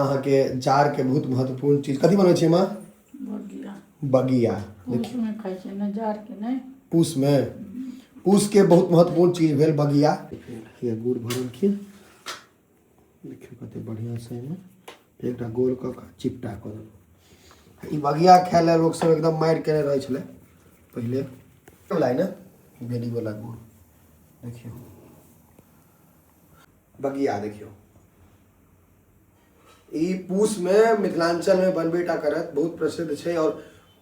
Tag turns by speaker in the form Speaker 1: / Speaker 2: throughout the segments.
Speaker 1: अहाँके जाड़के बहुत महत्वपूर्ण चीज कथी बनबै छियै माँ?
Speaker 2: बगिया।
Speaker 1: बगिया।
Speaker 2: पूसमे खाइ छै ने, जाड़के नहि।
Speaker 1: पूसमे, पूसके बहुत महत्वपूर्ण चीज भेल बगिया। ये गुड़ भरलखिन, देखियौ कते बढ़िआँसँ एहिमे एकटा गोल कऽ कऽ चिपटा कऽ देलहुँ। ई बगिया खाय लए लोक सब एकदम मारि केने रहै छलै पहिले। वला है ने बेली वाला गुड़, देखियौ बगिया। देखियौ ई पूसमे मिथिलाञ्चलमे बनबे टा करत, बहुत प्रसिद्ध छै। आओर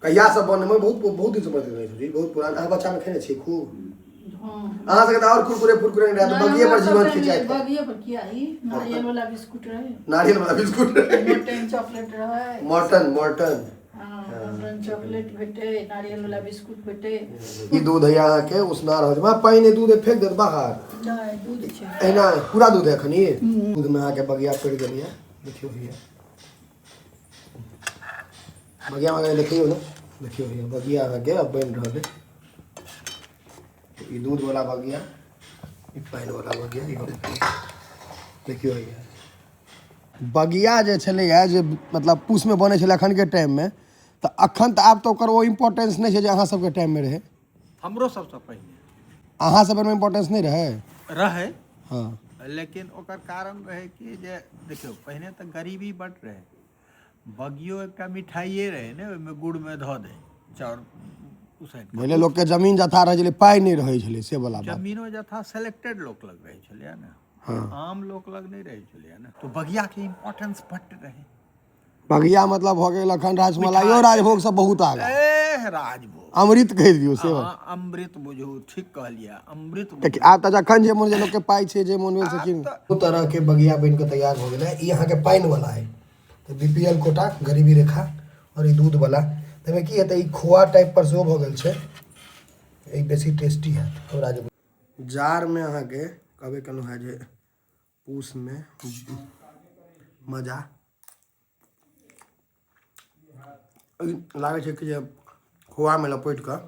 Speaker 1: कहियासँ बनमे बहुत बहुत दिनसँ बनैत रहै छै, बहुत पुरान। अहाँ बच्चामे खेने छियै खूब?
Speaker 2: हँ।
Speaker 1: अहाँ सबके तऽ आओर कुरकुरे फुरकुरे नहि रहत,
Speaker 2: नहि,
Speaker 1: बगिए पर
Speaker 2: हमरा
Speaker 1: जीवन
Speaker 2: सबके
Speaker 1: खिंचाइत।
Speaker 2: बगिए पर किया, ई नारियल वाला बिस्कुट रहे।
Speaker 1: नारियल वाला बिस्कुट रहे।
Speaker 2: मटन चॉकलेट रहे।
Speaker 1: Mutton, mutton.
Speaker 2: हँ, मटन चॉकलेट भेटे, नारियल वाला बिस्कुट भेटे।
Speaker 1: ई दूध है अहाँके उसना रहल छै, पानि दूध फेंक देत बाहर।
Speaker 2: नहि, दूध छै।
Speaker 1: एहिना पूरा दूध है एखन। ई दूधमे अहाँके बगिया पड़ि गेल यऽ। देखियौ भैया बगिया अहाँके, देखियौ ने, देखियौ भैया बगिया अहाँके आब बनि रहल है। ई दूध वाला बगिया, ई पानि वाला बगिया। इहो देखियौ भैया बगिया जे छलैए, जे मतलब पूसमे बनै छलै अखनके टाइममे, तऽ अखन तऽ आब तऽ ओकर ओ इम्पोर्टेंस नहि छै जे अहाँ सबके टाइममे रहै।
Speaker 3: हमरो सबसँ पहिने।
Speaker 1: अहाँ सब बेरमे इम्पोर्टेंस नहि रहै?
Speaker 3: रहै।
Speaker 1: हँ।
Speaker 3: लेकिन ओकर कारण रहै कि जे देखियौ, पहिने तऽ गरीबी बड्ड रहै। बगियो एकटा मिठाइए रहै ने, ओहिमे गुड़मे धऽ दै चाउर उसैन कऽ।
Speaker 1: पहिले लोकके जमीन जथा रहै छलै, पाइ नहि रहै छलै, से वला बात।
Speaker 3: जमीनो जथा सेलेक्टेड लोक लग रहै छलैए ने।
Speaker 1: हँ।
Speaker 3: आम लोक लग नहि रहै छलैए ने, तऽ बगियाके इम्पोर्टेंस बड्ड रहै।
Speaker 1: बगिया मतलब भऽ गेल अखन राजमलाइयो
Speaker 3: मिठाइ।
Speaker 1: राजभोग सब बहुत आगा।
Speaker 3: एह, राजभोग।
Speaker 1: अमृत कहि दियौ से।
Speaker 3: अहाँ अमृत बुझू, ठीक कहलियै, अमृत।
Speaker 1: कियाकि
Speaker 3: बुझू।
Speaker 1: आब तऽ जखन जे मोन, जे लोकके पाइ छै, जे मोन भेल से
Speaker 3: आब
Speaker 1: कीन।
Speaker 3: तऽ
Speaker 1: दू तरहके बगिया बनि कऽ तैयार भऽ गेलै। ई अहाँके पानि वाला है, तऽ बीपीएल कोटा, गरीबी रेखा, आओर ई दूध वाला। ताहिमे की हेतै, ई खोआ टाइप पर सेहो भऽ गेल छै। ई बेसी टेस्टी हैत हमरा जे जाड़मे। अहाँके कहबे केलहुँ हेँ जे पूसमे मजा लागै छै कि जे खोआमे लपेटि कऽ।